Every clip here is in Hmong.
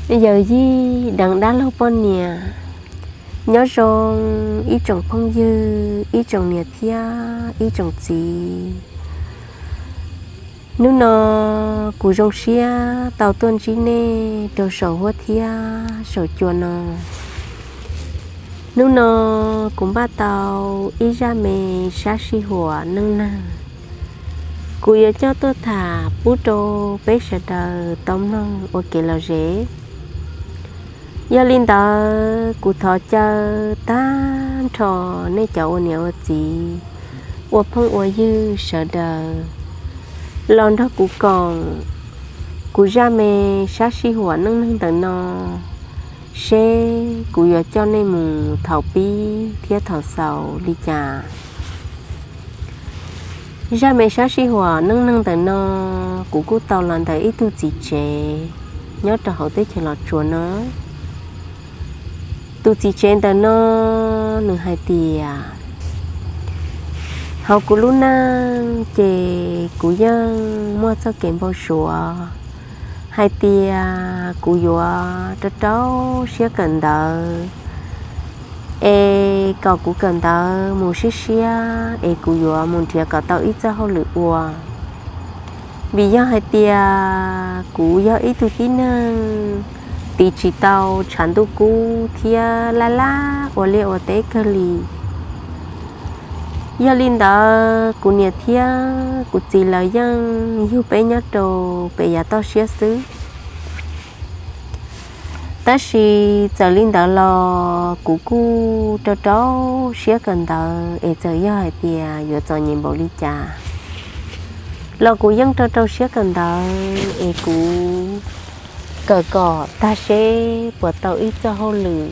Yawm yij deev dab laug poj niam. Nyob zoo ib tsoom phooj ywg, ib tsoom niam thiab ib tsoom txiv. Hnub no kuv zoo siab tau tuaj ntsib nej rau saum huab thiab saum cua no. Hnub no kuv npaj tau ib zaj me sab sij huam neej neeg, kuv yuav coj tuaj tham pub rau peb sawv daws tau mloog ua kev lom zem. Yog li ntawd kuv thov caw tag nrho nej cov ua niam ua txiv, ua phooj ua ywg sawv daws los nrog kuv koom kuv zaj me sab sij huam neej neeg ntawm no, seb kuv yuav coj nej mus thaum pib thiab thaum xaus li cas. Zaj me sab sij huam neej neeg ntawm no kuv kuj tau los ntawm ib tug txiv tsev nyob rau hauv teb chaws Los Tsuas no. Tus txiv tsev ntawm no nws hais tias, hauv kuv lub neej ces kuv yeej muaj txoj kev npau suav hais tias kuv yuav rau rau siab kawm ntawv, es kom kuv kawm ntawv mus siab siab es kuv yuav mus nrhiav kom tau ib txoj hauj lwm ua. Vim yog hais tias kuv yog ib tug tib neeg tiv tsis tau tshav ntuj kub thiab laj laj ua liaj ua teb kawg li. Yog li ntawd kuv niam thiab kuv txiv lawv yeej yug peb nyob rau pem yav toj siab xwb. Tab sis txawm li ntawd los kuv kuj rau rau siab kawm ntawv es txawm yog hais tias yuav txom nyem npaum li cas los kuv yeej rau rau siab kawm ntawv es kuv kawm kom tag seb puas tau ib txoj hauj lwm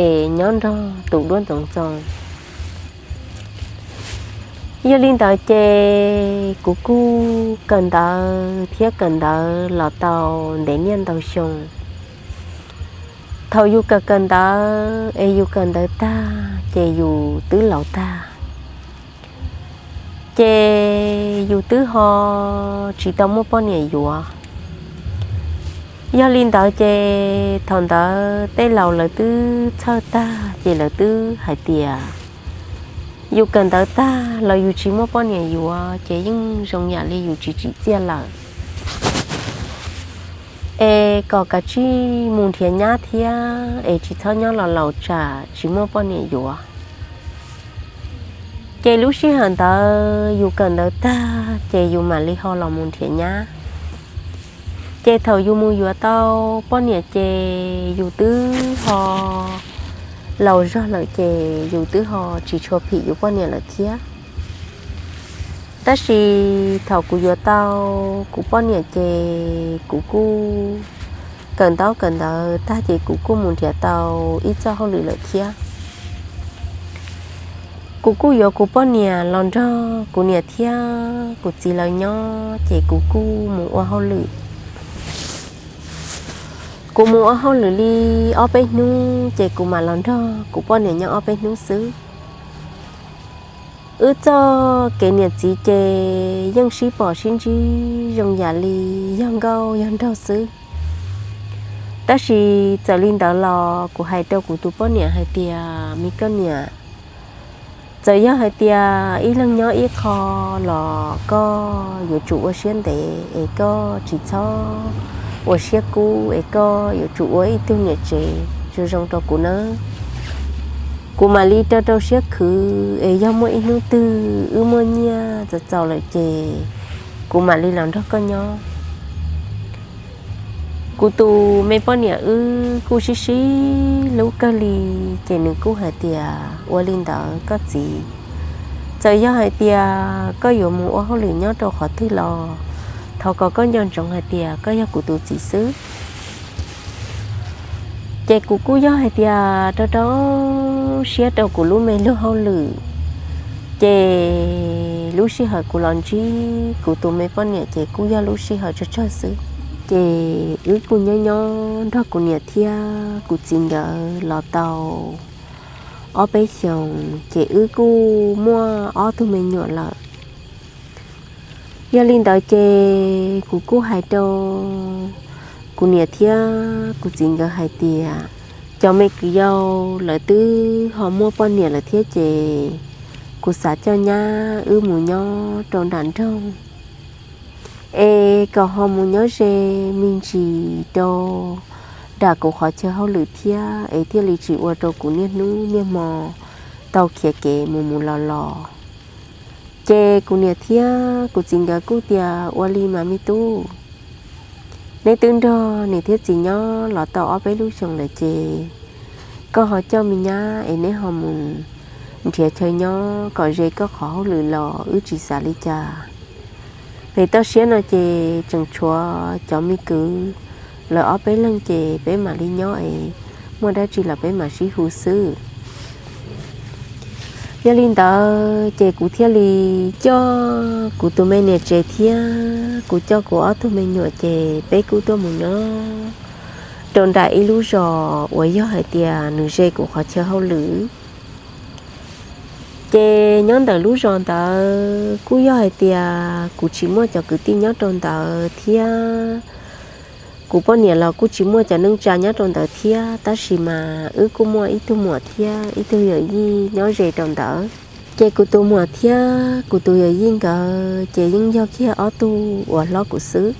es nyob nrog tus duab ntxoov txoo. Yog li ntawd ces kuv kuj kawm ntawv thiab kawm ntawv los tau ntev niaj ntau xyoo. Thaum yus kawm kawm ntawv es yus kawm ntawv tag ces yus twb laus tag, ces yus twb ho tsis tau muaj poj niam yuav. Yog li ntawd ces thaum ntawd tej laus lawv twb txhawj tag ces lawv twb hais tias yus kawm ntawv tag los yus tsis muaj poj niam yuav ces yeej zoo yam li yus tsis tsim txiaj lawm, es kom kav tsij mus nrhiav nyab thiab es tsis txhob nyob los laus tsam tsis muaj poj niam yuav. Ces lub sij hawm ntawd yus kawm ntawv tag ces yus mam li ho los mus nrhiav nyab. Ces thaum yus mus yuav tau poj niam ces yus twb ho laus zog lawm ces yus twb ho tsis tshua phim yus poj niam lawm thiab. Tab sis thaum kuv yuav tau kuv poj niam ces kuv kuj kawm ntaub kawm ntawv tag ces kuv kuj mus nrhiav tau ib txoj hauj lwm lawm thiab. Kuv kuj yuav kuv poj niam los nrog kuv niam thiab kuv txiv lawv nyob ces kuv kuj mus ua hauj lwm. Kuv mus ua hauj lwm li ob peb hnub ces kuv mam los nrog kuv poj niam nyob ob peb hnub xwb. Wb txoj kev niam txiv ces yeej sib pom sib ntsib zoo yam li yog nkauj yog nraug xwb. Tab sis txawm li ntawd los kuv hais rau kuv tus poj niam hais tias, me koj niam, txawm yog hais tias ib leeg nyob ib qho los koj yuav tsum ua siab ntev es koj tsis txhob ua siab kub es koj yuav tsum ua ib tug niam tsev zoo zoo rau kuv nawb. Kuv mam li rau rau siab khwv es yog muaj ib hnub twg wb muaj nyiaj txaus txaus lawm ces kuv mam li los nrog koj nyob. Kuv tus me poj niam wb kuj sib sib hlub kawg li, ces nws kuj hais tias, ua li ntawd koj txiv, txawm yog hais tias koj yuav mus ua hauj lwm nyob rau qhov twg los thov kom koj nco ntsoov hais tias koj yog kuv tus txiv xwb. Ces kuv kuj yog hais tias rau rau siab rau kuv lub me lug hauj lwm, ces lub sij hawm kuv los ntsib kuv tus me poj niam ces kuj yog lub sij hawm tsawg tsawg xwb. Ces wb kuj nyob nyob nrog kuv niam thiab kuv txiv nkawd los tau ob peb xyoos ces wb kuj muaj ob tug me nyuam lawm. Yog li ntawd ces kuv kuj hais rau Kuv niam thiab kuv txiv nkawd hais tias cov me kwv yau lawv twb ho muaj poj niam lawm thiab ces kuv xav coj nyab wb mus nyob rau nram nroog es kom ho mus nyob ze me ntsis rau nram kuv qhov chaw hauj lwm thiab es thiaj li tsis ua rau kuv niaj hnub niaj hmo tau khiav kev mus mus los los. Ces kuv niam thiab kuv txiv nkawd kuj tias ua li mas me tub, neb twb nrog niam thiab txiv nyob los tau ob peb lub xyoos lawm ces koj ho coj me nyab es neb ho mus nrhiav chaw nyob kom ze koj qhov hauj lwm los wb tsis xav li cas. Pem toj siab no ces tseem tshuav cov me kwv lawv ob peb leeg ces peb mam li nyob es muaj dab tsi los peb mam sib hu xwb. Yog li ntawd ces kuv thiaj li coj kuv tus me niam tsev thiab kuv coj kuv ob tug me nyuam ces peb kuj tuaj mus nyob rau nram ib lub zos uas yog hais tias nws ze kuv qhov chaw hauj lwm. Ces nyob ntawm lub zos ntawd kuj yog hais tias kuv tsis muaj cov kwv tij nyob rau ntawd thiab kuv poj niam los kuj tsis muaj cov neej tsa nyob rau ntawd thiab, tab sis mas wb kuj muaj ib tug muam thiab ib tug yawm yij nyob ze rau ntawd. Ces kuv tus muam thiab kuv tus yawm yij nkawd ces yeej yog kiag ob tug uas hlob kuv xwb.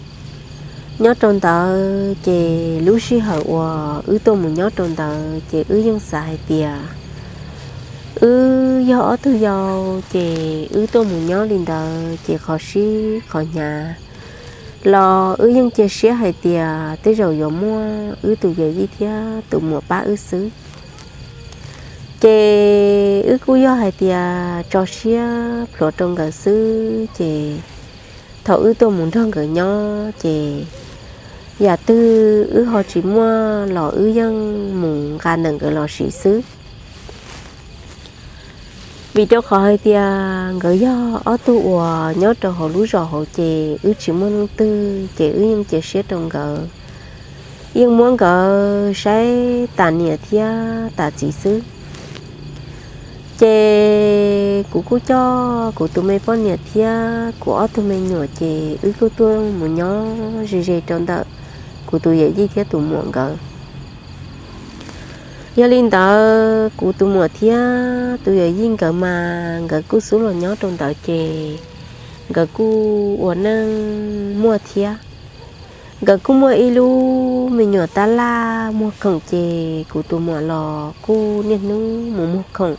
Nyob rau ntawd ces lub sij hawm uas wb tuaj mus nyob rau ntawd ces wb yeej xav hais tias wb yog ob tug yau ces wb tuaj mus nyob li ntawd ces qhov sib qhov hnyav los wb yeej cia siab hais tias tej zaum yuav muaj wb tus yawm yij thiab tus muam pab wb xwb. Ces wb kuj yog hais tias tso siab plhuav rau nkawd xwb ces thaum wb tuaj mus nrog nkawd nyob ces yam twg wb ho tsis muaj los wb yeej mus nqa ntawm nkawd los siv xwb. Vim rau qhov hais tias nkawd yog ob tug uas nyob rau hauv lub zos hauv ces wb tsis muaj leej twg ces wb yeej cia siab rau nkawd, yeej muab nkawd saib tas niam thiab tas txiv xwb. Ces kuv kuj coj kuv tus me poj niam thiab kuv ob tug me nyuam ces wb kuj tuaj mus nyob ze ze rau ntawm kuv tus yawm yij thiab tus muam nkawd. Yog li ntawd kuv tus muam thiab tus yawm yij nkawd mas nkawd kuj xub los nyob rau ntawd ces nkawd kuj ua neej muaj thiab. Nkawd kuj muaj ib lub me nyuam tab laj muag khoom ces kuv tus muam los kuj niaj hnub mus muag khoom.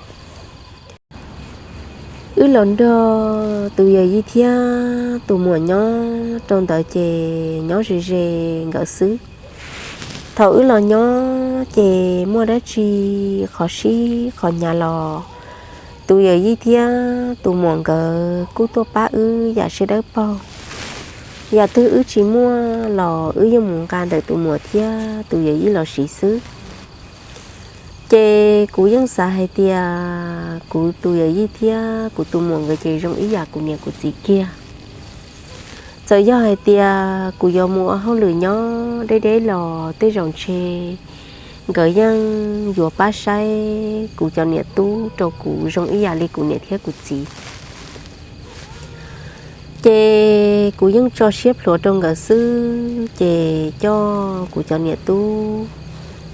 Wb los nrog tus yawm yij thiab tus muam nyob rau ntawd ces nyob ze ze nkawd xwb. Thaum wb los nyob ces muaj dab tsi qhov sib qhov hnyav los tus yawm yij thiab tus muam nkawd kuj tuaj pab wb yam siab dawb paug. Yam twg wb tsis muaj los wb yeej mus nqa ntawm tus muam thiab tus yawm yij los siv xwb. Ces kuv yeej xav hais tias kuv tus yawm yij thiab kuv tus muam nkawd ces zoo ib yam kuv niam kuv txiv kiag. Txawm yog hais tias kuv yuav mus ua hauj lwm nyob deb deb los tej zaum ntshe nkawd yeej yuav pab saib kuv cov niam tub rau kuv zoo ib yam li kuv niam thiab kuv txiv. Ces kuv yeej tso siab plhuav rau nkawd xwb ces coj kuv cov niam tub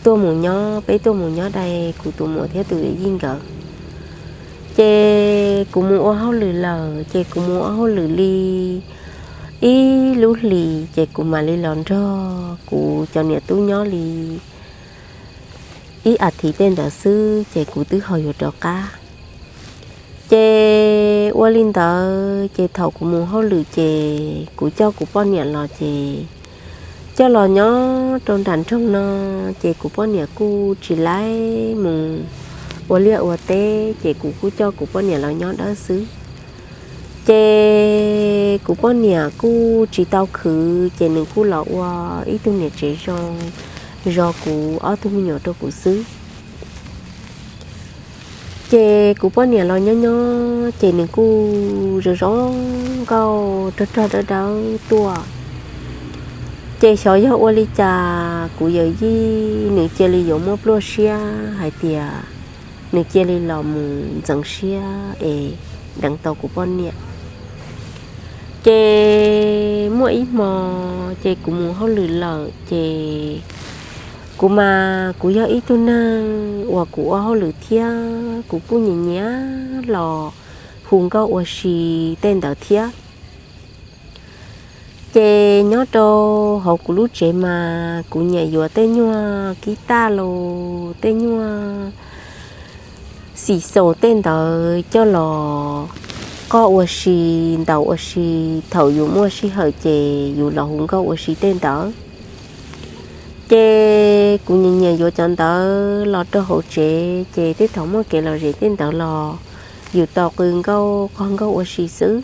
tuaj mus nyob, peb tuaj mus nyob dai kuv tus muam thiab tus yawm yij nkawd. Ces kuv mus ua hauj lwm lawm ces kuv mus ua hauj lwm li ib lub hlis ces kuv mam li los nrog kuv cov niam tub nyob li ib as thiv tej ntawd xwb ces kuv twb ho yuav rov qab. Ces ua li ntawd ces thaum kuv mus hauj lwm ces kuv coj kuv poj niam los ces coj los nyob rau nram nroog no ces kuv poj niam kuj tsis laib mus ua liaj ua teb ces kuv kuj coj kuv poj niam los nyob dawb xwb. Ces kuv poj niam kuj tsis tau khwv ces nws kuj los ua ib tug niam tsev zoo zov kuv ob tug me nyuam rau kuv xwb. Ces kuv poj niam los nyob nyob ces nws kuj zoo zoo nkauj rog rog dawb dawb tuaj. Ces xyov yog ua li cas kuv yawm yij nws cia li yuav muaj pluaj siab hais tias nws cia li los mus ntxeev siab es deev tau kuv poj niam. Ces muaj ib hmo ces kuv mus hauj lwm lawm ces kuv mas kuv yog ib tug neeg uas kuv ua hauj lwm thiab kuv kuj nyiam nyiam los hu nkauj ua si tej ntawd thiab. Ces nyob rau hauv kuv lub tsev mas kuv nyiam yuav tej nyuag kib taj los tej nyuag xim xaus tej ntawd coj los qoj ua si, ntaus ua si, thaum yus muaj sij hawm ces yus los hu nkauj ua si tej ntawd. Ces kuv nyiam nyiam yuav cov ntawd los rau hauv tsev ces tej thaum muaj kev lom zem tej ntawd los yus tau qw nkauj qoj nkauj ua si xwb.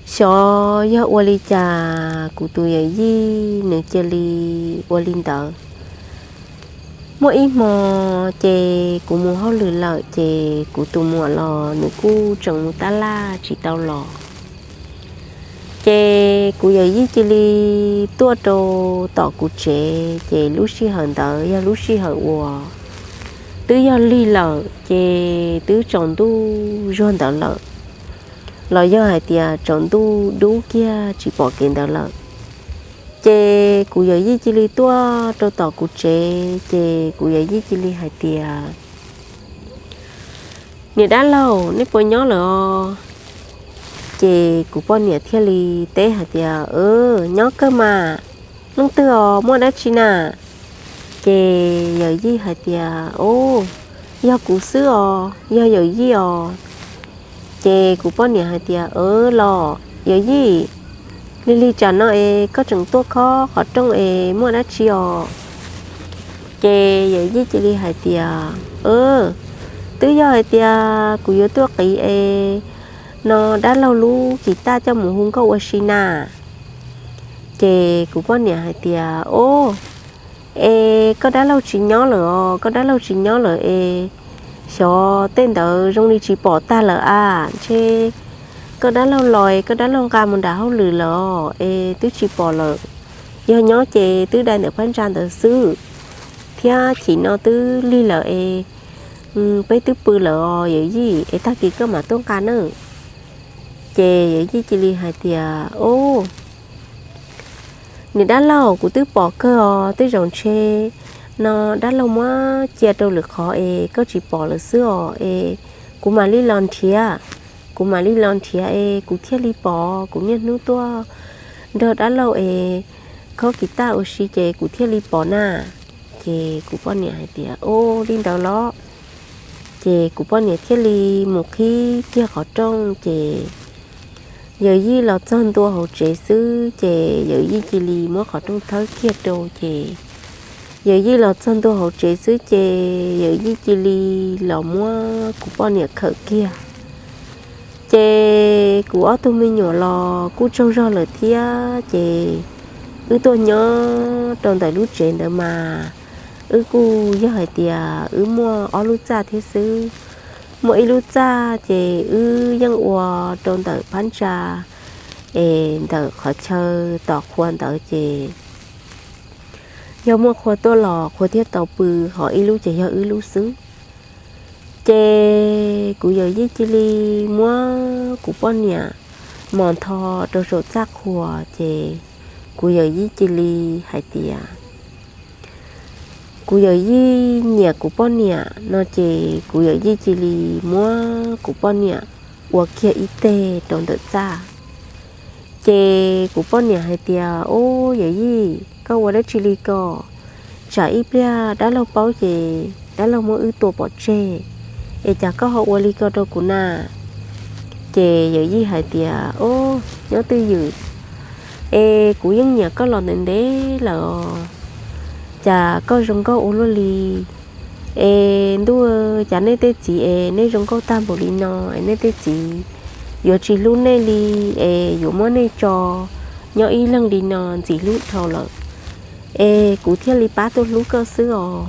Xyov yog ua li cas kuv tus yawm yij nws cia li ua li ntawd. Muaj ib hmo ces kuv mus hauj lwm lawm ces kuv tus muam los nws kuj tseem mus tab laj tsis tau los. Ces kuv yawm yij cia li tuaj rau tom kuv tsev ces lub sij hawm ntawd yog lub sij hawm uas twb yog lig lawm ces twb tsaus ntuj zuag ntawd lawm, los yog hais tias tsaus ntuj dub kiag tsis pom kev ntawd lawm. Ces kuv yawm yij cia li tuaj rau tom kuv tsev ces kuv yawm yij cia li hais tias, Niam dab laug, nej puas nyob lawm os? Ces kuv poj niam thiaj li teb hais tias, Nyob kawg mas, leej twg os, muaj dab tsi na? Ces yawm yij hais tias, O, yog kuv xwb os, yog yawm yij os. Ces kuv poj niam hais tias, Los yawm yij, lig lig tsam no es koj tseem tuaj khob qhov rooj es muaj dab tsi os? Ces yawm yij cia li hais tias, Twb yog hais tias kuv yuav tuaj qiv es no dab laug lub kis taj coj mus hu nkauj ua si na. Ces kuv poj niam hais tias, O, es koj dab laug tsis nyob lawm os, koj dab laug tsis nyob lawm es xyov tej ntawd zoo li tsis pom tag lawm a, ntshe koj dab laug los es koj dab laug nqa mus nram hauj lwm lawm os es twb tsis pom lawm. Yog nyob ces twb dai ntawm phab ntsa ntawd xwb, thiab chim no twb lig lawm es peb twb pw lawm os yawm yij, es tag kis koj mam tuaj nqa nawb. Ces yawm yij cia li hais tias, O, niam dab laug, kuv twb pom kawg os, tej zaum ntshe no dab laug muab cia rau lwm qhov es koj tsis pom lawm xwb os es kuv mam li los nrhiav, kuv mam li los nrhiav es kuv thiaj li pom, kuv niaj hnub tuaj nrog dab laug es khob kis taj ua si ces kuv thiaj li pom na. Ces kuv poj niam hais tias, O, li ntawd los? Ces kuv poj niam thiaj li mus qhib kiag qhov rooj ces yawm yij los txog ntua hauv tsev xwb ces yawm yij cia li muab qhov rooj thawb kiag rau ces yawm yij los txog ntua hauv tsev xwb ces yawm yij cia li los muab kuv poj niam khawm kiag. Ces kuv ob tug me nyuam los kuj tsaug zog lawm thiab ces wb tuaj nyob rau ntawm lub tsev ntawd mas wb kuj yog hais tias wb muaj ob lub txaj thiab xwb. Muaj ib lub txaj ces wb yeej ua rau ntawm phab ntsa es ntawm qhov chaw tom qhua ntawd ces yog muaj qhua tuaj los qhua thiaj tau pw, ho ib lub ces yog wb lub xwb. Ces kuv yawm yij cia li muab kuv poj niam mos ntho rau saum txaj qhua ces kuv yawm yij cia li hais tias kuv yawm yij nyiam kuv poj niam no ces kuv yawm yij cia li muab kuv poj niam ua kiag ib teg rau ntawm txaj. Ces kuv poj niam hais tias, Ub, yawm yij, koj ua dab tsi li ko? Tsam ib pliag dab laug paub ces dab laug muab wb tua pov tseg, es cas koj ho ua li ko rau kuv na? Ces yawm yij hais tias, Ub, nyob twj ywm, es kuv yeej nyiam koj los ntev ntev lawm os, cas koj zoo nkauj ua luaj li. Es ntuj, cas nej tej txiv es nej zoo nkauj tag npaum li no es nej tej txiv yuav tsis hlub nej li, es yuav muab nej tso nyob ib leeg li no ntxim hlub dhau lawm, es kuv thiaj li pab tuaj hlub koj xwb os.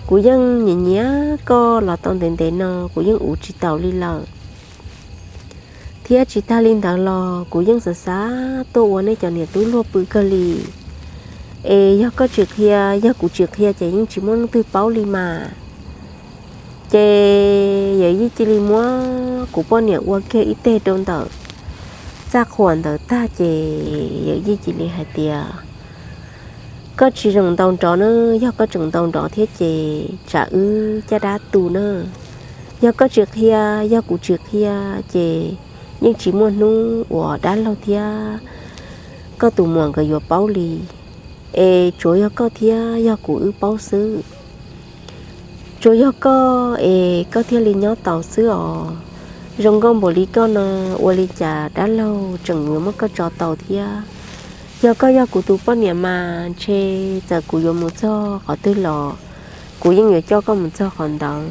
Kuv yeej nyiam nyiam koj los tau ntev ntev no, kuv yeej uv tsis taus li lawm. Thiab tsis tag li ntawd los kuv yeej xav xav tuaj ua nej cov niam tub luag pw kawg li. Es yog koj tsis qhia, yog kuv tsis qhia ces yeej tsis muaj leej twg paub li mas. Ces yawm yij cia li muab kuv poj niam ua kiag ib teg rau ntawm txaj qhuas ntawd tag ces yawm yij cia li hais tias, koj tsis zoo ntaus nrov na, yog koj tseem ntaus nrov thiab ces tsam wb caj dab tu na. Yog koj tsis qhia, yog kuv tsis qhia ces yeej tsis muaj hnub uas dab laug thiab koj tus muam nkawd yuav paub li. Es tsuas yog koj thiab yog kuv wb paub xwb. Tsuas yog koj es koj thiaj li nyob tau xwb os. Zoo nkauj npaum li koj no, ua li cas dab laug tseem yuav muab koj tso tau thiab? Yog koj yog kuv tus poj niam mas ntshe txawm kuv yuav mus txog qhov twg los kuv yeej yuav coj koj mus txog qhov ntawd.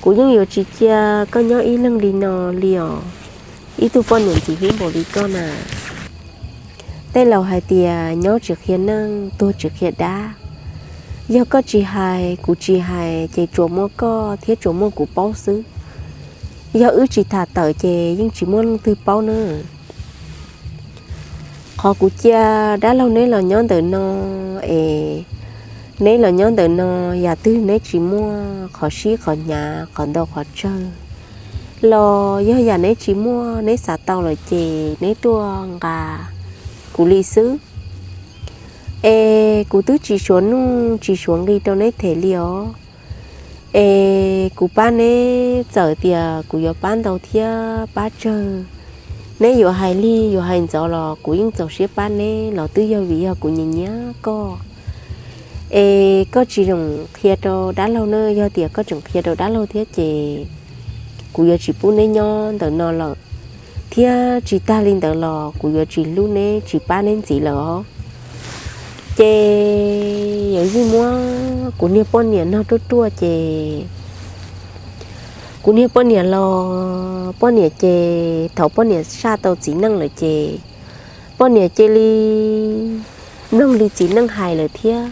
Kuv yeej yuav tsis cia koj nyob ib leeg li no li os, ib tug poj niam ntxim hlub npaum li koj na. Tej laus hais tias nyob tsis qhia neej, tuag tsis qhia dab. Yog koj tsis hais, kuv tsis hais, ces tsuas muaj koj thiab tsuas muaj kuv paub xwb. Yog wb tsis tham tawm ces yeej tsis muaj leej twg paub na. Qhov kuv cia dab laug neb los nyob ntawm no es neb los nyob ntawm no, yam twg neb tsis muaj qhov sib qhov hnyav qhov ntau qhov tsawg los yog yam neb tsis muaj neb xav tau lawm ces neb tuaj nqa kuv li xwb. Es kuv twb tsis suav nuj tsis suav nqi rau neb them li os. Es kuv pab neb txawm tias kuv yuav pab ntau thiab pab tsawg, neb yuav hais lig yuav hais ntxov los kuv yeej txaus siab pab neb los twb yog vim yog kuv nyiam nyiam koj. Es koj tsis zoo qhia rau dab laug na, yog tias koj tseem qhia rau dab laug thiab ces kuv yuav tsis pub neb nyob ntawm no lawm, thiab tsis tag li ntawd los kuv yuav tsis hlub neb tsis pab neb ntxiv lawm os. Ces yawm yij muab kuv niag poj niam nog ruaj ruaj ces kuv niag poj niam los poj niam ces thaum poj niam saj tau txiv neej lawm ces poj niam cia li mloog li txiv neej hais lawm thiab.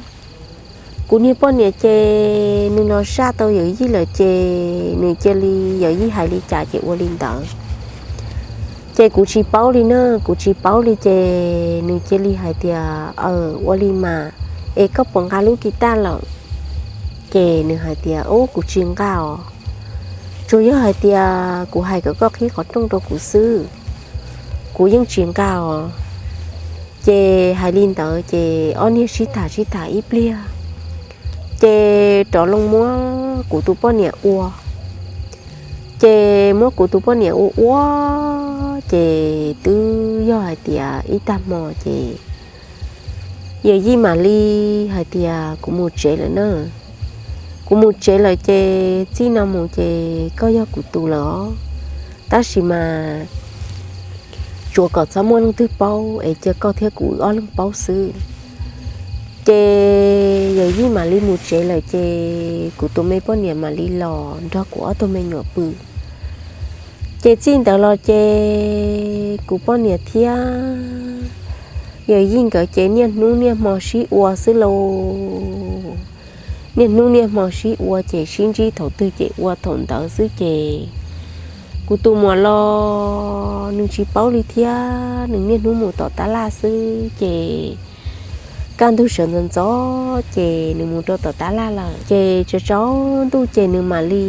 Kuv niag poj niam ces nws los saj tau yawm yij lawm ces nws cia li yawm yij hais li cas ces ua li ntawd. Ces kuv tsis paub li na, kuv tsis paub li ces nws cia li hais tias, aw, ua li mas, es koj puas nqa lub kis taj lawm? Ces nws hais tias, ub, kuv tsis nqa os, tsuas yog hais tias kuv hais kom koj qhib qhov rooj rau kuv xwb, kuv yeej tsis nqa os. Ces hais li ntawd ces ob niag sib tham sib tham ib pliag, ces rov loo muab kuv tus poj niam ua. Ces muab kuv tus poj niam ua ua ces twb yog hais tias ib tag hmo ces yawm yij mam li hais tias, kuv mus tsev lawm na, kuv mus tsev lawm ces txij no mus ces koj yog kuv tus lawm os, tab sis mas tsuas kom txhob muaj leej twg paub es cia koj thiab kuv wb ob leeg paub xwb. Ces yawm yij mam li mus tsev lawm ces kuv tus me poj niam mam li los nrog kuv ob tug me nyuam pw. Ces txij ntawd los ces kuv poj niam thiab yawm yij nkawd ces niaj hnub niaj hmo sib ua xwb lauj. Niaj hnub niaj hmo sib ua ces sib ntsib thaum twg ces ua thaum ntawd xwb ces kuv tus muam los nws tsis paub li thiab, nws niaj hnub mus tom tab laj xwb ces kaj ntug sawv ntxov ntxov ces nws mus rau tom tab laj lawm ces tsaus tsaus ntuj ces nws mam li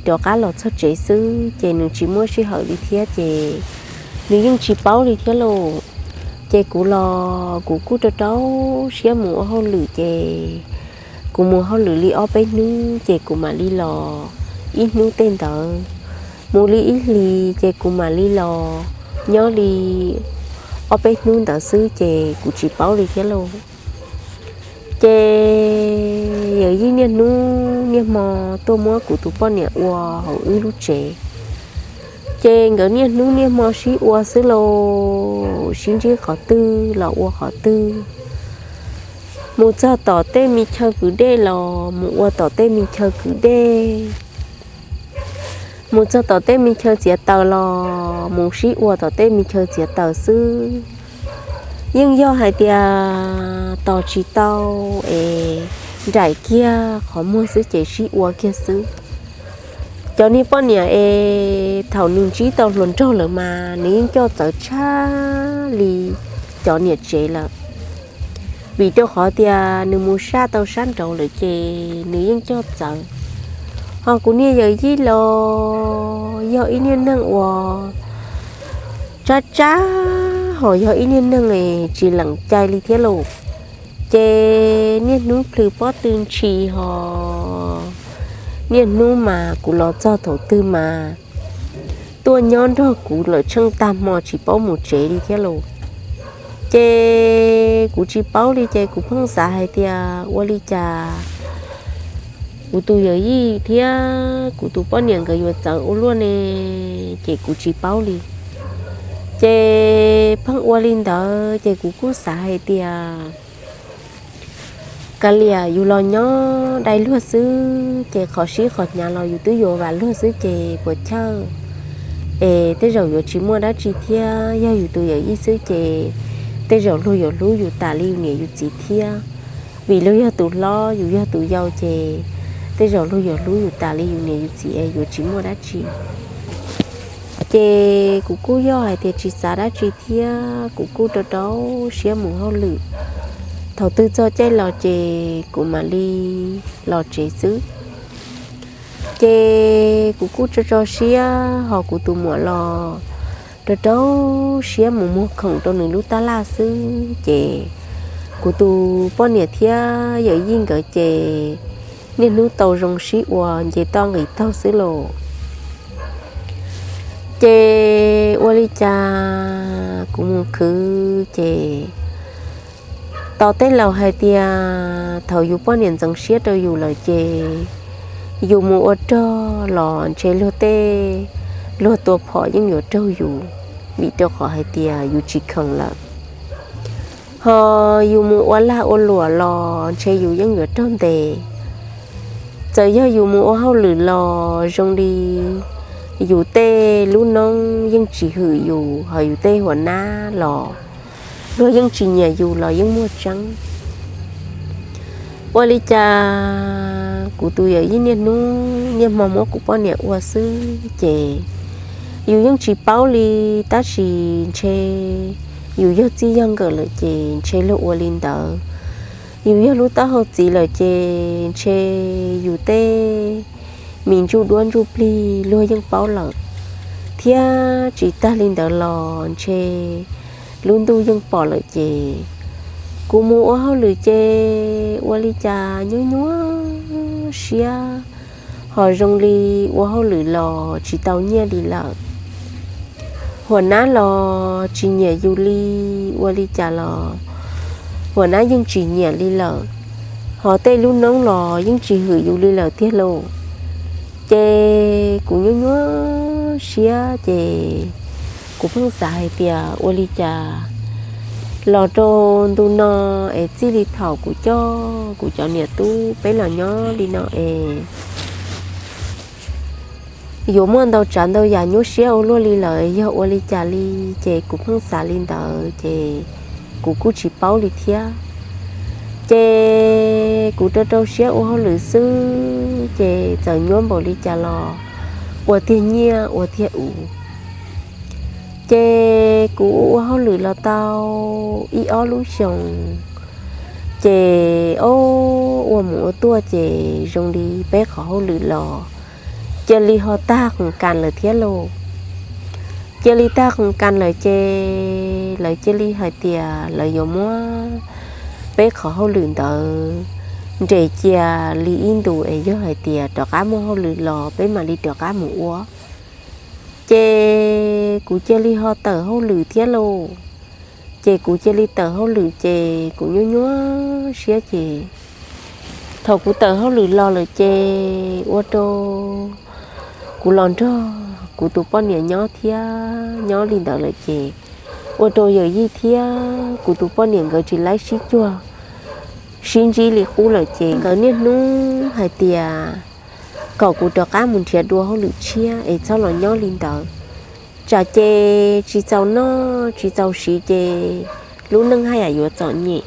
rov qab los txog tsev xwb ces nws tsis muaj sij hawm li thiab ces nws yeej tsis paub li thiab lauj. Ces kuv los kuv kuj rau rau siab mus ua hauj lwm ces kuv mus hauj lwm li ob peb hnub ces kuv mam li los ib hnub tej ntawd, mus li ib hlis ces kuv mam li los nyob li ob peb hnub ntawd xwb ces kuv tsis paub li thiab lauj. Ces yawm yij niaj hnub niaj hmo tuaj muab kuv tus poj niam ua hauv wb lub tsev. Ces nkawd niaj hnub niaj hmo sib ua xwb lauj, sib ntsib qhov twg los ua qhov twg. Mus txog tom tej me chaw kwv dej los mus ua tom tej me chaw kwv dej, mus txog tom tej me chaw txiav taws los mus sib ua tom tej me chaw txiav taws xwb. Yeej yog hais tias tos tsis tau es nraim kiag qhov muag xwb ces sib ua kiag xwb. Cov niag poj niam es thaum nws ntsib tau hluas nraug lawm mas nws yeej coj txawv tshaj li cov niam tsev lawm. Vim rau qhov tias nws mus saj tau sab nraud lawm ces nws yeej coj txawv. Ho kuv niag yawm yij los yog ib niag neeg uas tsab tsab, ho yog ib niag neeg tsis lees cai li thiab lauj. Ces niaj hnub plhws pob tw ntshis ho niaj hnub mas kuv los txog thaum twg mas tuaj nyob nrog kuv lawm tsheej tag hmo tsis paub mus tsev li thiab lauj. Ces kuv tsis paub li ces kuv pheej xav hais tias ua li cas kuv tus yawm yij thiab kuv tus poj niam nkawd yuav txawv ua luaj ne, ces kuv tsis paub li. Ces pheej ua li ntawd ces kuv kuj xav hais tias kav liam yus los nyob dai luag xwb ces qhov sib qhov hnyav los yus twb yuav vam luag xwb ces puas chawj es tej zaum yuav tsis muaj dab tsi thiab. Yog yus tus yawm yij xwb ces tej zaum luag yuav hlub yus tas li yus niam yus txiv thiab. Vim luag yog tus hlob yus yog tus yau ces tej zaum luag yuav hlub yus tas li yus niam yus txiv es yuav tsis muaj dab tsi. Ces kuv kuj yog hais tias tsis xav dab tsi thiab kuv kuj rau rau siab mus hauj lwm. Thaum twg txog caij los ces kuv mam li los tsev xwb. Ces kuv kuj tso tso siab ho kuv tus muam los rau rau siab mus muag khoom rau nws lub tab laj xwb ces kuv tus poj niam thiab yawm yij nkawd ces niaj hnub tau zoo sib ua nce toj nqis taug xwb lauj. Ces ua li cas kuv mus khwv ces tos tej laus hais tias thaum yus poj niam ntxeev siab rau yus lawm ces yus mus ua rog los ntshe luag tej, luag tua phom yeej yuav raug yus, vim rau qhov hais tias yus tsis khoom lawm. Ho yus mus ua lag ua luam los ntshe yus yeej yuav raug ntes. Txawm yog yus mus ua hauj lwm los zoo li yus tej lub noob yeej tsis hwm yus, ho yus tej huas nab los luag yeej tsis nyiam yus los yeej muaj tseeb. Ua li cas kuv tus yawm yij niaj hnub niaj hmo muab kuv poj niam ua xwb ces yus yeej tsis paub li, tab sis ntshe yus yog txij yog nkawm lawm ces ntshe luag ua li ntawd. Yus yog lub taub hau txiv lawm ces ntshe yus tej mis ntsuj duab ntsuj plig luag yeej paub lawm, thiab tsis tag li ntawd los ntshe lub ntuj yeej pom lawm ces kuv mus ua hauj lwm ces ua li cas nyuaj nyuaj siab, ho zoo li ua hauj lwm los tsis tau nyiaj li lawm. Huas nab los tsis nyiam yus li, ua li cas los huas nab yeej tsis nyiam li lawm, ho tej lub noob los yeej tsis hwm yus li lawm tiag lauj. Ces kuv nyuaj nyuaj siab ces kuv pheej xav hais tias ua li cas los rau ntu no es txij li thaum kuv coj kuv cov niam tub peb los nyob li no es yuav muaj ntau tsav ntau yam nyuaj siab ua luaj li lawm, yog ua li cas li, ces kuv pheej xav li ntawd ces kuv kuj tsis paub li thiab. Ces kuv rau rau siab ua hauj lwm xwb ces txawm nyuaj npaum li cas los ua tiag nyiaj ua tiag u. Ces kuv ua hauj lwm los tau ib ob lub xyoos, ces ob ua mus ua tuaj ces zoo li peb qhov hauj lwm los cia li ho tag qhov kas lawm thiab lauj. Cia li tag qhov kas lawm ces lawv cia li hais tias lawv yuav muab peb qhov hauj lwm ntawd nres cia li ib ntus es yog hais tias rov qab muaj hauj lwm los peb mam li rov qab mus ua. Ces kuv cia li ho tawm hauj lwm thiab lauj. Ces kuv cia li tawm hauj lwm ces kuv nyuaj nyuaj siab ces thaum kuv tawm hauj lwm los lawm ces ua rau kuv los nrog kuv tus poj niam nyob thiab nyob li ntawd lawm ces ua rau yawm yij thiab kuv tus poj niam nkawd tsis laib sib cuag sib ntsib li qub lawm ces nkawd niaj hnub hais tias kom kuv rov qab mus nrhiav dua hauj lwm tshiab es txhob los nyob li ntawd, tsam ces tsis txaus noj tsis txaus siv ces lub neej haj yam yuav txom nyem.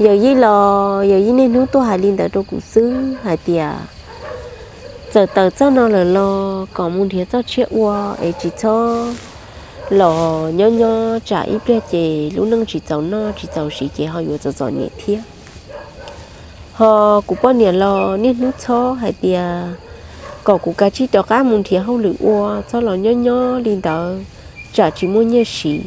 Yawm yij los yawm yij niaj hnub tuaj hais li ntawd rau kuv xwb hais tias txawm tawm txoj no lawm los kom mus nrhiav txoj tshiab ua es tsis txhob los nyob nyob tsam ib pliag ces lub neej tsis txaus noj tsis txaus siv ces ho yuav txom txom nyem thiab. Ho kuv poj niam los niaj hnub txhob hais tias kom kuv kav tsij rov qab mus nrhiav hauj lwm ua, txhob los nyob nyob li ntawd tsam tsis muaj nyiaj siv,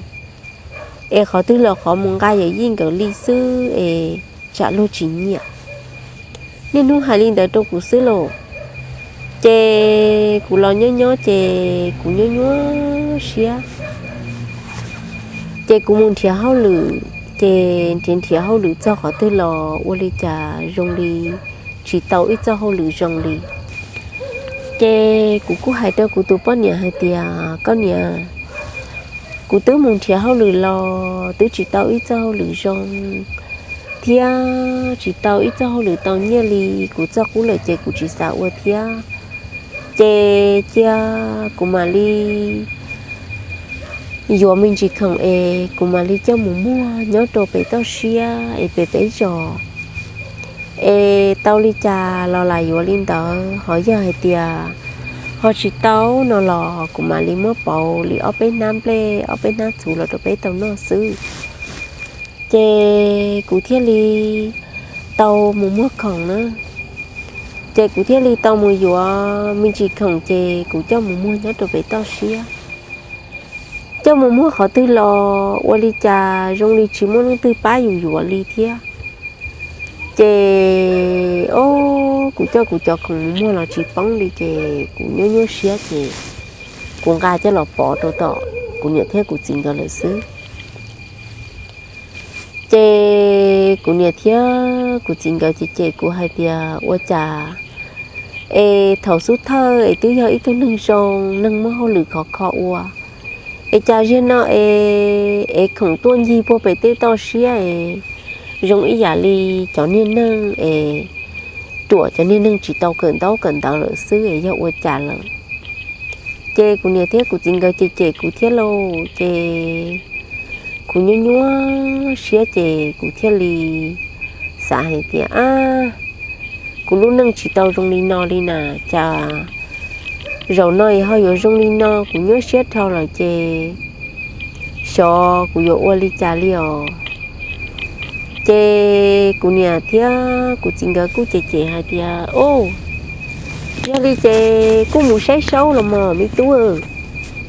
es qhov twg los qhov mus nqa yawm yij nkawd li xwb es tsam luag tsis nyiam. Niaj hnub hais li ntawd rau kuv xwb lauj. Ces kuv los nyob nyob ces kuv nyuaj nyuaj siab. Ces kuv mus nrhiav hauj lwm, ces nrhiav nrhiav hauj lwm txog qhov twg los ua li cas zoo li tsis tau ib txoj hauj lwm zoo li. Ces kuv kuj hais rau kuv tus poj niam hais tias, koj niam, kuv twb mus nrhiav hauj lwm los twb tsis tau ib txoj hauj lwm zoo thiab tsis tau ib txoj hauj lwm tau nyiaj li kuv txoj qub lawm ces kuv tsis xav ua thiab. Ces cia kuv mam li yuav me ntsis khoom es kuv mam li coj mus muag nyob rau pem toj siab es pem peb zos. Es tau li cas los lam yuav li ntawd, ho yog hais tias ho tsis tau no los kuv mam li muab pauv li ob peb hnab nplej ob peb hnab txhuv los rau peb tau noj xwb. Ces kuv thiaj li tau mus muag khoom na. Ces kuv thiaj li tau mus yuav me ntsis khoom ces kuv coj mus muag nyob rau pem toj siab. Coj mus muag qhov twg los ua li cas zoo li tsis muaj leej twg pab yus yuav li thiab. Ces o, kuv coj kuv cov khoom mus muag los tsis poob li ces kuv nyuaj nyuaj siab ces kuv nqa coj los pov rau tom kuv niam thiab kuv txiv nkawd lawm xwb. Ces kuv niam thiab kuv txiv nkawd ces cem kuv hais tias ua cas es thaum xub thawj es twb yog ib tug neeg zoo, neeg muaj hauj lwm khov kho ua, es cas ziag no es, es khoom tuaj ncig puag pem tej toj siab es zoo ib yam li cov niag neeg es ruam, cov niag neeg tsis tau kawm ntaub kawm ntawv lawm xwb es yog ua cas lawm. Ces kuv niam thiab kuv txiv nkawd ces cem kuv thiab lauj, ces kuv nyuaj nyuaj siab ces kuv thiaj li xav hais tias, ab, kuv lub neej tsis tau zoo li no li na, cas zaum no ho yuav zoo li no, kuv nyuaj siab dhau lawm ces xyov kuv yuav ua li cas li os. Ces kuv niam thiab kuv txiv nkawd kuj cem cem hais tias, o, yog li ces kuj mus saib saub los mog me tub,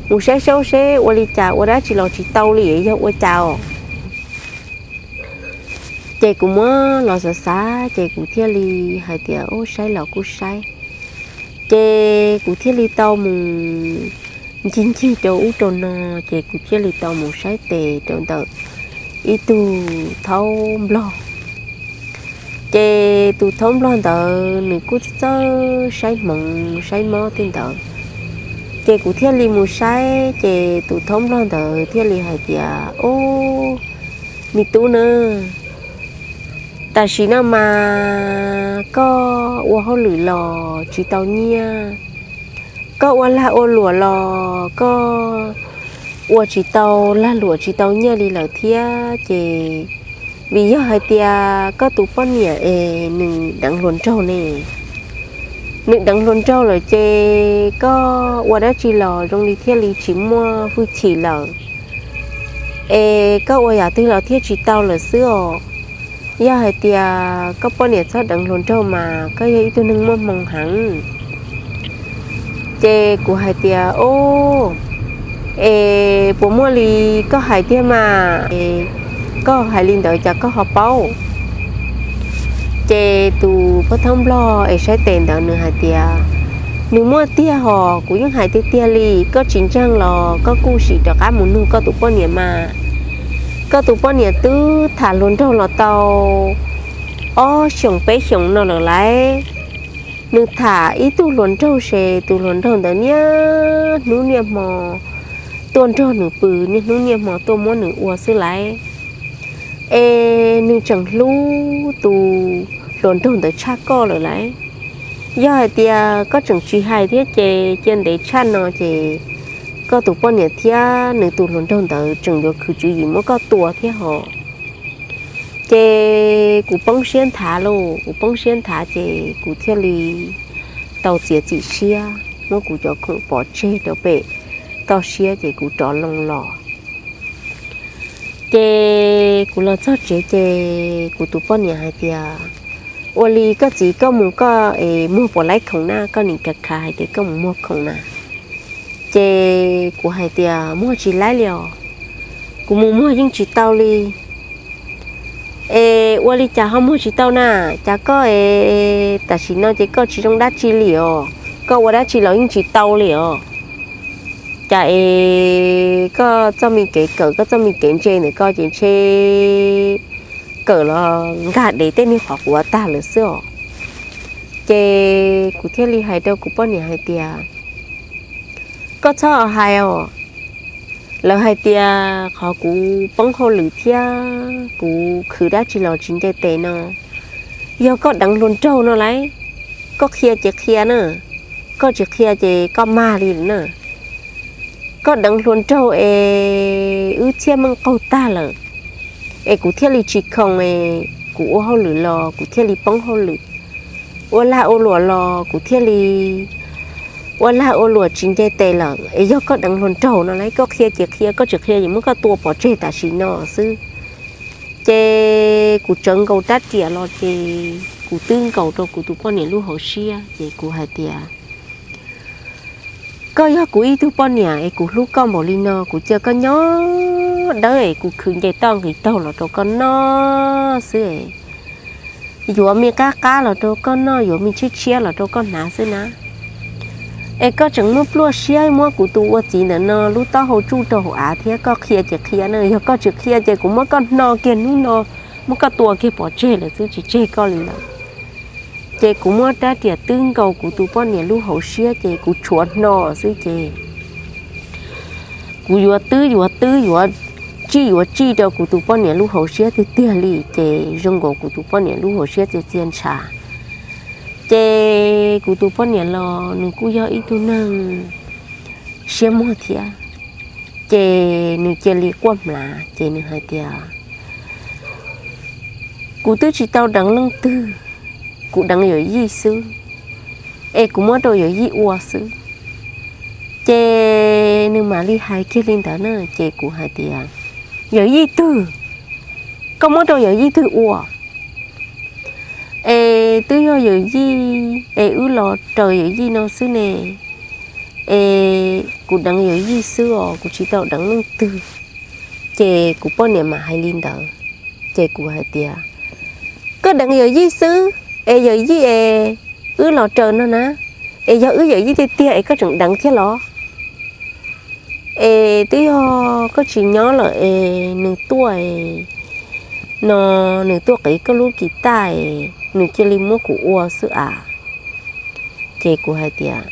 mus saib saub seb ua li cas, ua dab tsi los tsis tau li, yog ua cas os. Ces kuv muab los xav xav ces kuv thiaj li hais tias, o, saib los kuj saib. Ces kuv thiaj li tau mus ncig ncig rau ub rau no, ces kuv thiaj li tau mus saib tes rau ntawm ib tug thaub nplog. Ces tus thaub nplog ntawd nws kuj txawj saib hmoov saib mob tej ntawd. Ces kuv thiaj li mus saib, ces tus thaub nplog ntawd thiaj li hais tias, o, me tub na, tam sim no mas koj ua hauj lwm los tsis tau nyiaj, koj ua lag ua luam los koj ua tsis tau lag luam tsis tau nyiaj li lawm thiab ces, vim yog hais tias koj tus poj niam es nws deev hluas nraug ne, nws deev hluas nraug lawm ces koj ua dab tsi los zoo li thiaj li tsis muaj hwj chim lawm. Es koj ua yam twg los thiaj tsis tau lawm xwb os. Yog hais tias koj poj niam txhob deev hluas nraug mas koj yog ib tug neeg muaj hmoo heev. Ces kuv hais tias, o, es puas muaj li koj hais tiag mas, koj hais li ntawd cas koj ho paub? Ces tus poj thaub nplog es saib tes ntawd nws hais tias, nws muaj tiag hos, kuv yeej hais tiag tiag li, koj tsis ntseeg los koj kuj sim rov qab mus nug koj tus poj niam mas. Koj tus poj niam twb tham hluas nraug los tau ob xyoos peb xyoos no lawm lauj. Nws tham ib tug hluas nraug ces tus hluas nraug ntawd niaj hnub niaj hmo tuaj nrog nws pw, niaj hnub niaj hmo tuaj muab nws ua xwb lauj. Es nws tseem hlub tus hluas nraug ntawd tshaj koj lawm lauj. Yog hais tias koj tseem tsis hais thiab ces cia ntev tshaj no ces koj tus poj niam thiab nws tus hluas nraug ntawd tseem yuav khwv tswv yim muab koj tua thiab hos. Ces kuv poob siab nthav lauj, kuv poob siab nthav ces kuv thiaj li tau txiav txim siab muab kuv cov khoom pov tseg rau pem toj siab ces kuv rov loo los. Ces kuv los txog tsev ces kuv tus poj niam hais tias, Ua li koj txiv, koj mus koj es muag puas laib khoom na? Koj nim kav khav hais tias koj mus muag khoom na. Ces kuv hais tias muag tsis laib li os, kuv mus muag yeej tsis tau li. Es ua li cas ho muag tsis tau na? Cas koj es tam sim no ces koj tsis zoo dab tsi li os, koj ua dab tsi los yeej tsis tau li os. Cas es koj txoj me kev kawm, koj txoj me kev ntse ntawm koj ces ntshe kawm los nkag dev tej niag qhov quav tag lawm xwb os. Ces kuv thiaj li hais rau kuv poj niam hais tias, koj txhob hais os. Lawv hais tias qhov kuv poob hauj lwm thiab kuv khwv dab tsi los tsis nce tes no, yog koj deev hluas nraug no lauj. Koj qhia ces qhia na, koj tsis qhia ces koj mag li na. Koj deev hluas nraug es wb txhiaj meej qaug tag lawm, es kuv thiaj li tsis khoom es kuv ua hauj lwm los kuv thiaj li poob hauj lwm, ua lag ua luam los kuv thiaj li ua lag ua luam tsis nce tes lawm. Es yog koj deev hluas nraug no lauj, koj qhia ces qhia, koj tsis qhia ces muab koj tua pov tseg tam sim no xwb. Ces kuv tsawv nkaus rab riam los ces kuv twb nkaus rau kuv tus poj niam lub hauv siab ces kuv hais tias, koj yog kuv ib tug poj niam es kuv hlub koj npaum li no, kuv cia koj nyob dawb es kuv khwv nce toj nqis taug los rau koj noj xwb es yuav me qab qab los rau koj noj, yuav me tshiab tshiab los rau koj hnav xwb na. Es koj tseem muab pluaj siab muab kuv tus ua txiv ntawm no lub taub hau tsuj rau hauv av thiab, koj qhia ces qhia na, yog koj tsis qhia ces kuv muab koj hno kiag hnub no, muab koj tua kiag pov tseg lawm xwb, tsis tseg koj li lawm. Ces kuv muab rab riam twb nkaus kuv tus poj niam lub hauv siab ces kuv tshuav hno xwb ces kuv yuav twb yuav twb yuav tsij yuav tsij rau kuv tus poj niam lub hauv siab tiag tiag li ces zoo nkaus kuv tus poj niam lub hauv siab txias txias ntshav. Ces kuv tus poj niam los nws kuj yog ib tug neeg siab muag thiab, ces nws cia li quaj hmlav ces nws hais tias, kuv twb tsis tau deev leej twg, kuv deev yawm yij xwb, es kuv muab rau yawm yij ua xwb. Ces nws mam li hais kiag li ntawd na ces kuv hais tias, yawm yij twg? Koj muab rau yawm yij twg ua? Es twb yog yawm yij es wb los raws yawm yij no xwb ne, es kuv deev yawm yij xwb os, kuv tsis tau deev leej twg. Ces kuv poj niam mam hais li ntawd, ces kuv hais tias, koj deev yawm yij xwb, es yawm yij es wb los raws no na, es yog wb yawm yij tiag tiag es koj tseem deev thiab los? Es twb yog koj tsis nyob lawm es nws tuaj no, nws tuaj qiv koj lub kis taj es nws cia li muab kuv ua xwb a. Ces kuv hais tias,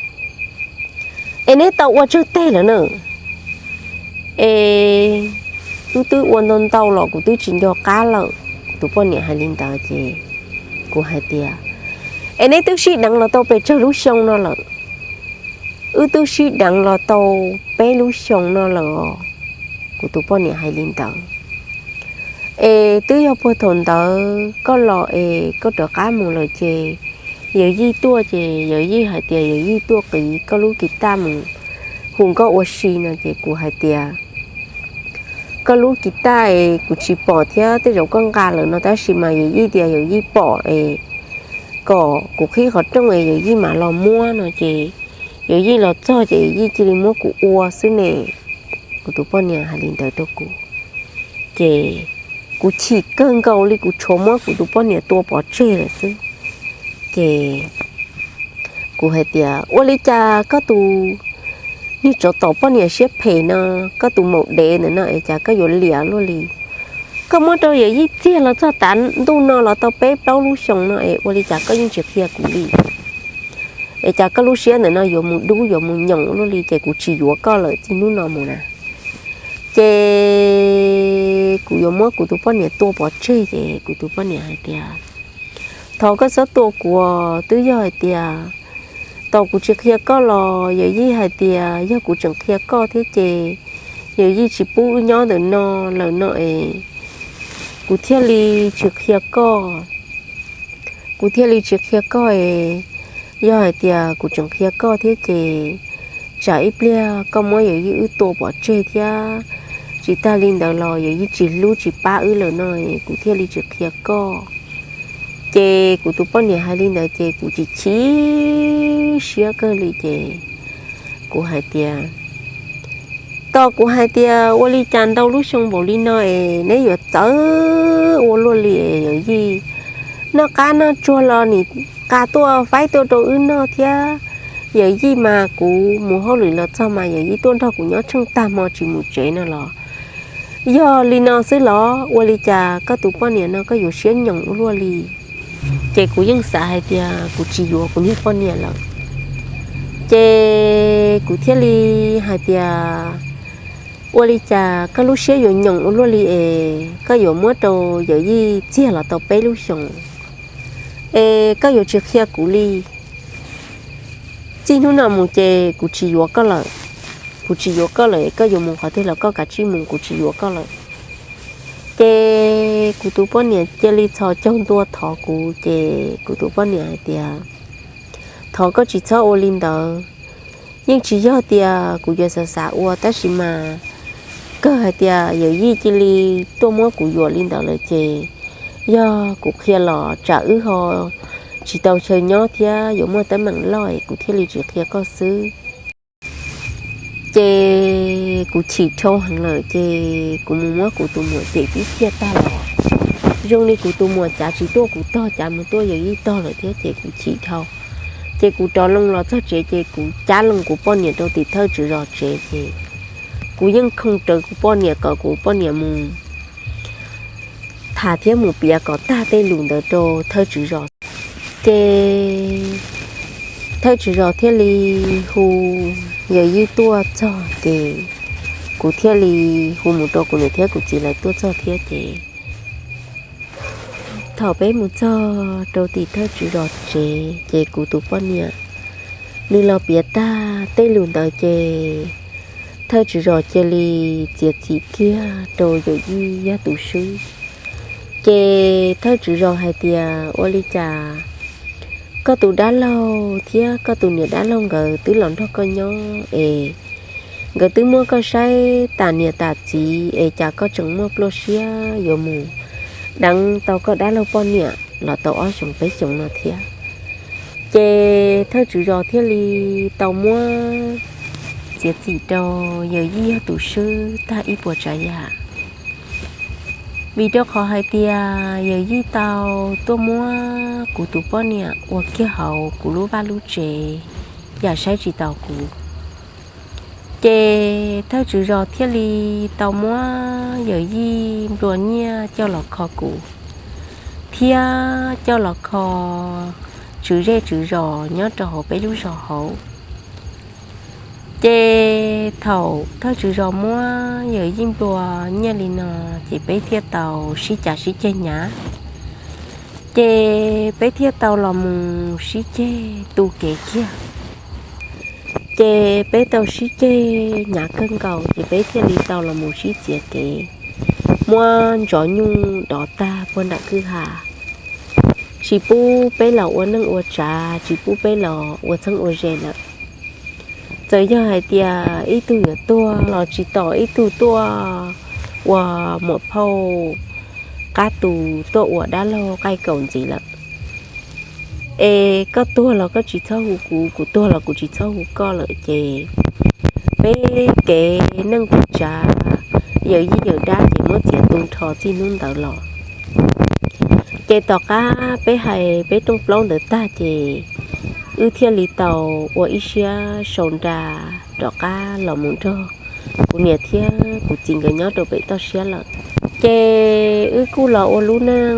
es neb tau ua tsawg teg lawm na? Es wb twb ua ntau ntau los kuv twb tsis nco qab lawm. Tus poj niam hais li ntawd ces kuv hais tias, es neb twb sib deev los tau pes tsawg lub xyoo no lawm? Wb twb sib deev los tau peb lub xyoo no lawm os. Kuv tus poj niam hais li ntawd. Es twb yog puag thaum ntawd koj los es koj rov qab mus lawm ces yawm yij tuaj ces yawm yij hais tias yawm yij tuaj qiv koj lub kis taj mus hu nkauj ua si no ces kuv hais tias, koj lub kis taj es kuv tsis pom thiab, tej zaum koj nqa lawm no tab sis mas yawm yij tias yawm yij pom es kom kuv qhib qhov rooj es yawm yij mam los muab no ces yawm yij los txog ces yawm yij cia li muab kuv ua xwb ne. Kuv tus poj niam hais li ntawd rau kuv, ces kuv chim kawg nkaus li, kuv tshuav muab kuv tus poj niam tua pov tseg lawm xwb. Ces kuv hais tias, ua li cas koj tus niag tsov tom poj niam siab phem no, koj tus maum dev ntawm no es cas koj yuav liam luaj li? Koj muab rau yawm yij txiag los txog tav ntuj no los tau peb plaub lub xyoo no es ua li cas koj yeej tsis qhia kuv li? Es cas koj lub siab ntawm no yuav mus dub yuav mus nyoos luaj li, ces kuv tsis yuav koj lawm txij hnub no mus na. Ces kuv yuav muab kuv tus poj niam tua pov tseg, ces kuv tus poj niam hais tias, thov koj txhob tua kuv, twb yog hais tias tau kuv tsis qhia koj los yawm yij hais tias yog kuv tseem qhia koj thiab ces yawm yij tsis pub wb nyob ntawm no lawm no es kuv thiaj li tsis qhia koj. Kuv thiaj li tsis qhia koj es, yog hais tias kuv tseem qhia koj thiab ces tsam ib pliag koj muab yawm yij wb tua pov tseg thiab, tsis tag li ntawd los yawm yij tsis hlub tsis pab wb lawm no es kuv thiaj li tsis qhia koj. Ces kuv tus poj niam hais li ntawd ces kuv chim chim siab kawg li ces kuv hais tias, tos kuv hais tias ua li cas ntau lub xyoo npaum li no es neb yuav txawv ua luaj li es yawm yij, noj qab noj tsuag los nim qa tuaj faib tuaj rau wb noj thiab. Yawm yij mas kuv mus hauj lwm los txog mas yawm yij tuaj nrog kuv nyob tsheej tag hmo tsis mus tsev no los yog li no xwb los ua li cas koj tus poj niam no koj yuav siab nyoos ua luaj li? Ces kuv yeej xav hais tias kuv tsis yuav kuv niag poj niam lawm. Ces kuv thiaj li hais tias, ua li cas koj lub siab yuav nyoos ua luaj li es koj yuav muab rau yawm yij txiag los tau peb lub xyoos es koj yuav tsis qhia kuv li? Txij hnub no mus ces kuv tsis yuav koj lawm. Kuv tsis yuav koj lawm, koj yuav mus qhov twg los koj kav tsij mus, kuv tsis yuav koj lawm. Ces kuv tus poj niam cia li txhos caug ntua thov kuv, ces kuv tus poj niam hais tias, thov koj tsis txhob ua li ntawd. Yeej tsis yog tias kuv yuav xav xav ua, tab sis mas kawg hais tias yawm yij cia li tuaj muab kuv yuam li ntawd lawm ces yog kuv qhia los tsam wb ho tsis tau chaw nyob thiab yuav muaj teeb meem loj es kuv thiaj li tsis qhia koj xwb. Ces kuv chim dhau heev lawm ces kuv mus muab kuv tus muam cem tib phiaj tag los zoo li kuv tus muam cav tsis tuaj kuv tog, cav mus tuaj yawm yij tog lawm thiab ces kuv chim dhau. Ces kuv rov loo los txog tsev ces kuv cab loo kuv poj niam rau tim thawj tswv zos tsev ces kuv yeej khooj rawv kuv poj niam kom kuv poj niam mus tham thiab mus piav kom tag tej lus ntawd rau thawj tswv zos. Ces thawj tswv zos thiaj li hu yawm yij tuaj txog ces kuv thiaj li hu mus rau kuv niam thiab kuv txiv lawv tuaj txog thiab ces thaum peb mus txog rau tim thawj tswv zos tsev ces kuv tus poj niam nws los piav tag tej lus ntawd ces thawj tswv zos cia li txiav txim kiag rau yawm yij yog tus swb. Ces thawj tswv zos hais tias ua li cas koj tus dab laug thiab koj tus niam dab laug nkawd twb los nrog koj nyob es nkawd twb muab koj saib tas niam tas txiv es cas koj tseem muaj plua siab yuav mus deev tau koj dab laug poj niam los tau ob xyoos peb xyoos no thiab. Ces thawj tswv zos thiaj li tau muab txiav txim rau yawm yij yog tus swb tag ib puas tsav yam, vim rau qhov hais tias yawm yij tau tuaj muab kuv tus poj niam ua kiag hauv kuv lub vaj lub tsev yam saib tsis taus kuv. Ces thawj tswv zos thiaj li tau muab yawm yij nplua nyiaj coj los kho kuv thiab coj los kho tswv zej tswv zos nyob rau hauv peb lub zos hauv. Ces thaum thawj tswv zos muab yawm yij nplua nyiaj li no ces peb thiaj tau sib cav sib ceg hnyav. Ces peb thiaj tau los mus sib ceg tu kev kiag. Ces peb tau sib ceg hnyav kawg nkaus ces peb thiaj li tau los mus sib txiav kev, muab ntxov nyuj dov tag puag nram kwj ha, tsis pub peb los ua neej ua tsav, tsis pub peb los ua txheeb ua ze lawm. Txawm yog hais tias ib tug yuav tuag los tsis tos ib tug tuaj ua muam phauj qab tus tuaj ua dab laug qaij kaus ntxiv lawm. Es koj tuag los koj tsis txhob hu kuv, kuv tuag los kuv tsis txhob hu koj lawm ces peb kev neej kev tsav, yawm yij yawm dab ces muab txiav tu nrho txij hnub ntawd los. Ces tom qab peb hais peb rooj plaub ntawd tag ces wb thiaj li tau ua ib siab sau nra rov qab los mus nrog kuv niam thiab kuv txiv nkawd nyob rau pem toj siab lawm. Ces wb kuj los ua lub neej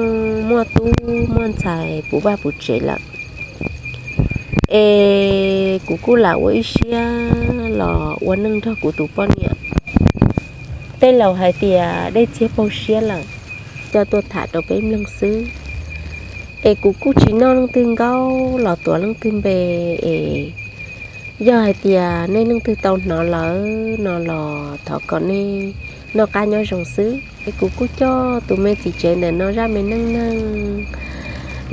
muaj tub muaj ntxhais puv vaj puv tsev lawm. Es kuv kuj lam ua ib siab los ua neej nrog kuv tus poj niam. Tej laus hais tias dej txiag paug siab lawm, coj tuaj tham rau peb mloog xwb. Es kuv kuj tsis noj leej twg nkaub los tuav leej twg npe, es yog hais tias nej leej twg tau hnov lawm no los thov kom nej noj qab nyob zoo xwb. Es kuv kuj coj tus me txiv tsev ntawm no zaj me neej neeg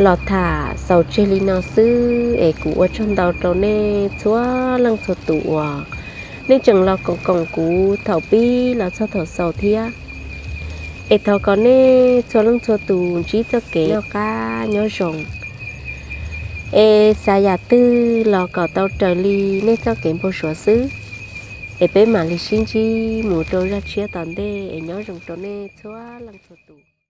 los tham xaus tseg li no xwb, es kuv ua tsaug ntau rau nej txhua leej txhua tus uas nej tseem los koom koom kuv thaum pib los txog thaum xaus thiab. Es thov kom nej txhua leej txhua tus ntsib txoj kev noj qab nyob zoo, es xav yam twg los kom tau raws li nej txoj kev npau suav xwb. Es peb mam li sib ntsib mus rau zaj tshiab tom ntej, es nyob zoo rau nej txhua leej txhua tus.